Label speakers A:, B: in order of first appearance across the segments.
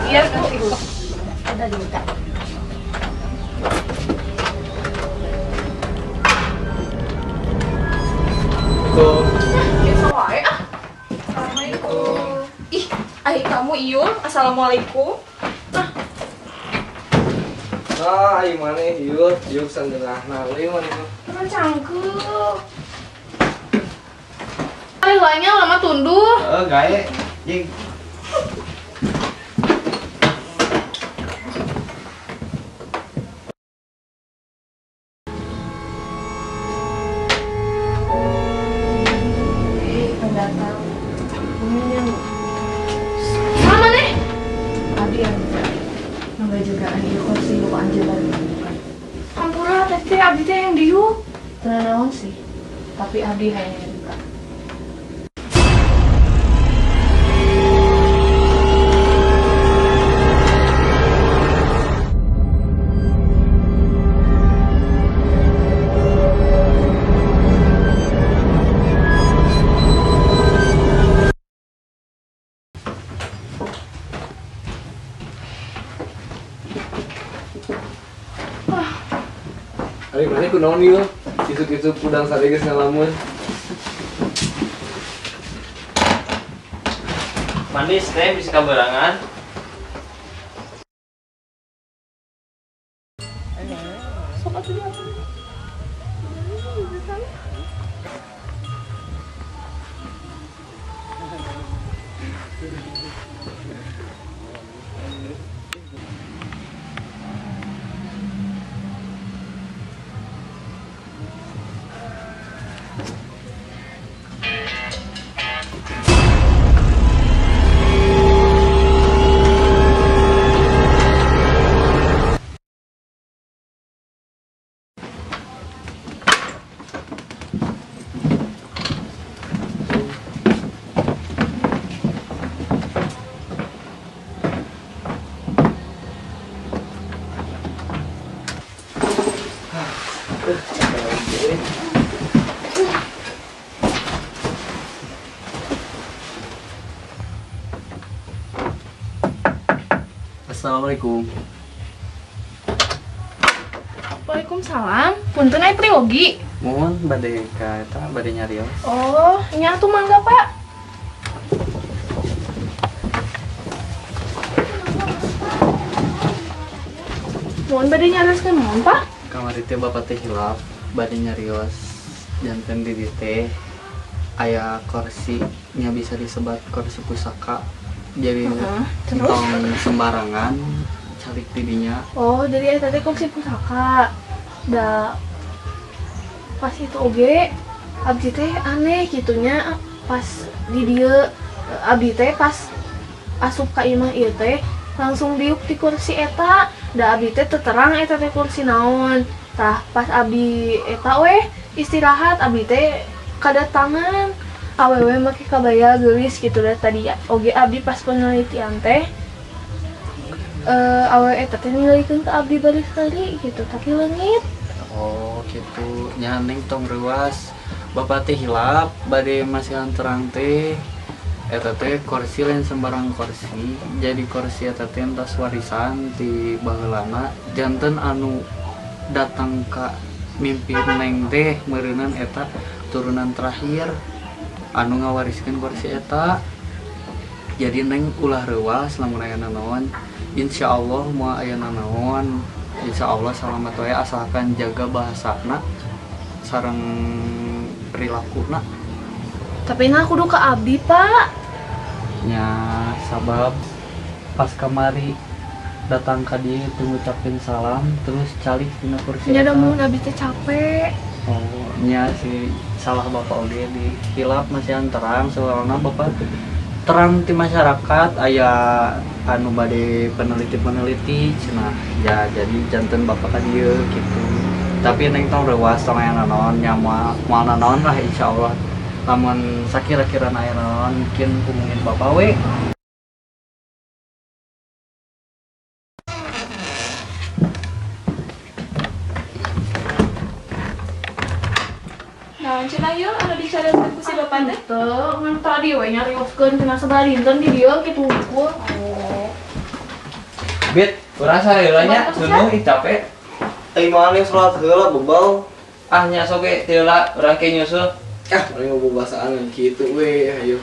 A: Iya, Bu.
B: Ada dibuka.
A: Biasa wae ah. Assalamualaikum. Ih, ai kamu Iyul. Assalamualaikum. Ah.
C: Ah, ai maneh Iyul, diuk sangeunahna euy maneh mah.
A: Kurang cangkeuk. Ai lainnya lama tunduh.
C: Heeh, gae. Jing.
A: Sama nih.
B: Abdi yang ngajagaan ieu kursi nu anjeun bari.
A: Hampura teh abdi teh yang diuk.
B: Teu naon sih, tapi abdi hayang nyarita.
C: Ari maneh kunaon ieu? Isuk-isuk udang sare geus ngalamun.
D: Manis teh bisa kaberangan.
A: Sok atuh di apa?
C: Assalamualaikum.
A: Waalaikumsalam. Punten ai priyogi.
D: Mohon bade ka eta bade nyarios.
A: Oh, nya atuh mangga, Pak. Mohon bade nyarioskeun naon, Pak?
D: Kamari teh bapak teh hilap bade nyarios janten di dieu teh aya kursi nya bisa disebat kursi pusaka. Jadi
A: terus
D: tong sembarangan calik didinya.
A: Oh, jadi eta teh kursi pusaka. Da pas itu oge abdi teh aneh gitunya pas di dieu abdi teh pas asup ka imah ieu teh langsung diuk di kursi eta. Da abdi teh terang eta teh kursi naon. Tah pas abdi eta weh istirahat abdi teh kadatangan awewe make kabaya geulis gitu dah tadi oge abdi pas penelitian teh awewe eta teh ningalikeun ka abdi balik sekali gitu tapi leungit.
D: Oh gitu nya neng tong reuas bapak teh hilap bade masihan terang teh eta teh kursi lain sembarang kursi jadi kursi eta teh entas warisan ti baheulana janten anu datang ka mimpi neng teh meureunan eta turunan terakhir anu ngawariskeun kursi eta. Jadi neng ulah reuas lamun aya nanaon insyaallah moal aya nanaon insyaallah salamat wae asalkan jaga bahasana sareng perilakuna.
A: Tapi nah kudu ka abdi, Pak.
D: Nya sabab pas kamari datang ka dieu teu ngucapkeun salam terus calik dina kursi.
A: Nya da mun abdi teh capek.
D: Oh, nya si salah bapak oge di hilap masihan terang soalna bapak terang ti masyarakat aya anu bade peneliti-peneliti cenah ya jadi janten bapak ka dieu gitu. Tapi neng tong reuas tong aya nanaon nya moal nanaon lah insyaallah. Lamun sakira-kira aya nanaon mungkin hubungin bapak we.
A: Naon cenah ieu anu dicarioskeun ku si bapak teh? Teu, ngan tadi we nyarioskeun cenah sabaraha dinten di dieu kitu hungkul. Oh.
C: Bit, urang sareula nya sunuh ih capek.
E: Ai maneh salat heula bebal.
C: Ah nya sok ge teu heula urang ke nyusul.
E: Ah, maneh mau bebasaan kitu we, hayu.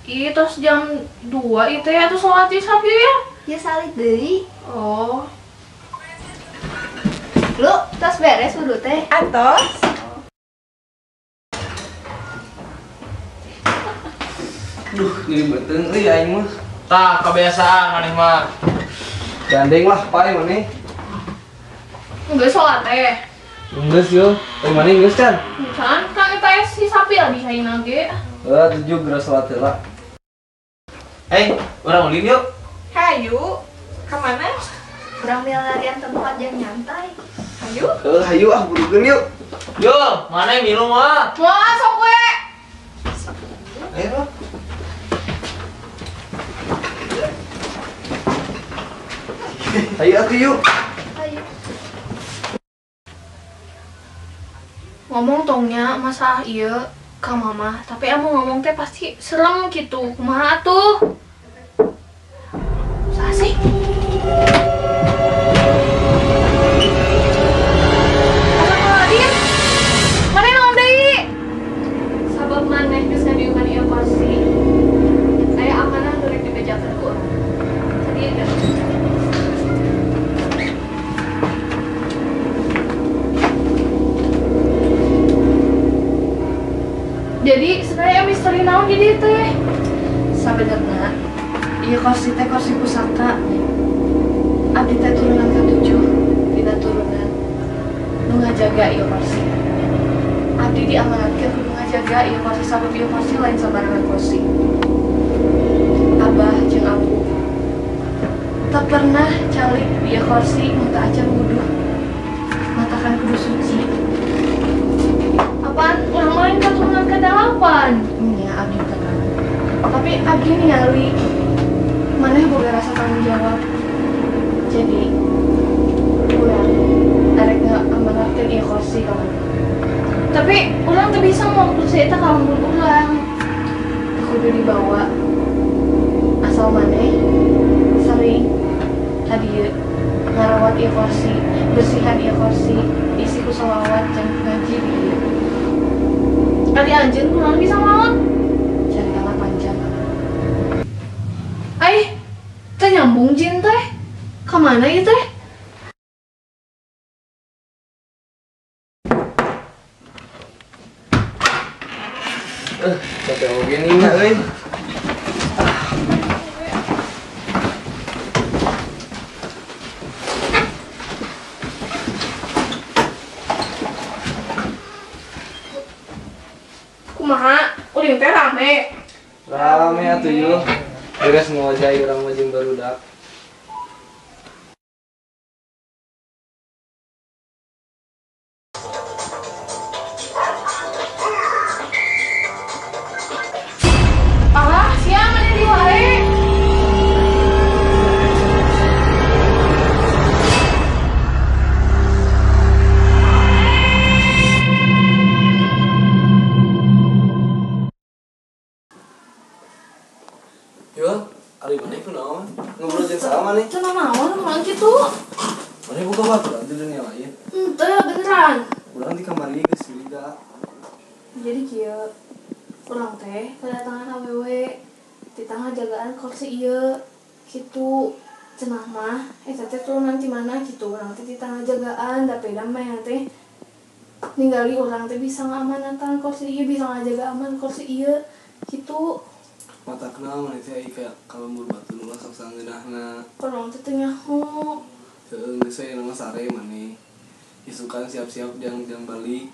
A: Ih, terus jam 2 itu ya tuh sholat isya ya?
F: Ya salit deui.
A: Oh.
F: Lu tos beres wudu teh?
B: Atos.
E: Duh, nyeri beuteung euy aing mah.
C: Tah, kebiasaan maneh mah.
E: Gandeng lah pae maneh.
A: Geus sholat teh.
E: Geus yo. Euy maneh geus can?
A: Can, kan eta si sapi lah disaina ge.
E: Heeh, tujuh geura sholat heula.
C: Hei, urang ulin yuk.
B: Hayu, kemana?
F: Urang milarian tempat yang nyantai.
B: Hayu?
E: Hayu ah burukeun yuk.
C: Yo, mana yang minum ah?
A: Wah, sok we.
E: Ayo. Hayu atuh yuk.
F: Hayu.
A: Ngomong tongnya masalah ieu ka mama, tapi amu ngomong teh pasti serem gitu. Kumaha atuh? Saha sih? Astagfirullahaladzim. Maneh naon deui? Sabab maneh geus ngadiukan ieu kursi. Aya amanah nu rek dibejakeun ku urang. Sadieu geus. Jadi sebenarnya misteri naon jadi teh?
B: Sabenerna ieu kursi teh kursi pusaka. Abdi teh turunan katujuh dina turunan nu ngajaga ieu kursi. Abdi diamanatkeun kudu ngajaga ieu kursi sabab ieu kursi lain sabarangan kursi. Abah jeung Abu teu pernah calik ieu kursi mun teu acan wuduh. Matakan kudu suci.
A: Apaan urang lain keturunan ke-8?
B: Nya abdi tenang. Tapi abdi ningali maneh boga rasa tanggung jawab. Jadi urang arek ngamanatkeun ieu kursi ka maneh.
A: Tapi urang teu bisa mau kursi eta ka lembur urang.
B: Kudu dibawa. Asal maneh sering tadi ngarawat ieu kursi, bersihan ieu kursi, isi ku sholawat jeung ngaji di dieu.
A: Kali anjeun kurang bisa maot.
B: Caritana panjang.
A: Ai, teh nyambung jin teh. Ka mana ieu teh?
E: Capek oge nih euy.
A: Kumaha? Ulin teh rame.
E: Rame atuh yeuh. Beres ngojai urang mah jeung barudak.
A: Ah, sia mana di wae?
E: Yo, ari maneh kunaon? Ngobrol jeung saha maneh?
A: Teu naon, urang kitu.
E: Maneh boga baturan di dunia lain.
A: Henteu, beneran.
E: Urang di kamar ieu geus curiga.
A: Jadi kieu, urang teh kedatangan awewe di tangga jagaan kursi ieu kitu. Cenah mah eta teh turunan ti mana kitu, urang teh di tangga jagaan da peda mah teh ningali urang teh bisa ngamanatan kursi ieu, bisa ngajaga aman kursi ieu kitu.
E: Mata kenal maneh teh ai ka lembur batu ulah sok sangeunahna.
A: Urang teh teu nyaho.
E: Heueuh, geus we nama sare maneh. Isukan siap-siap jang balik.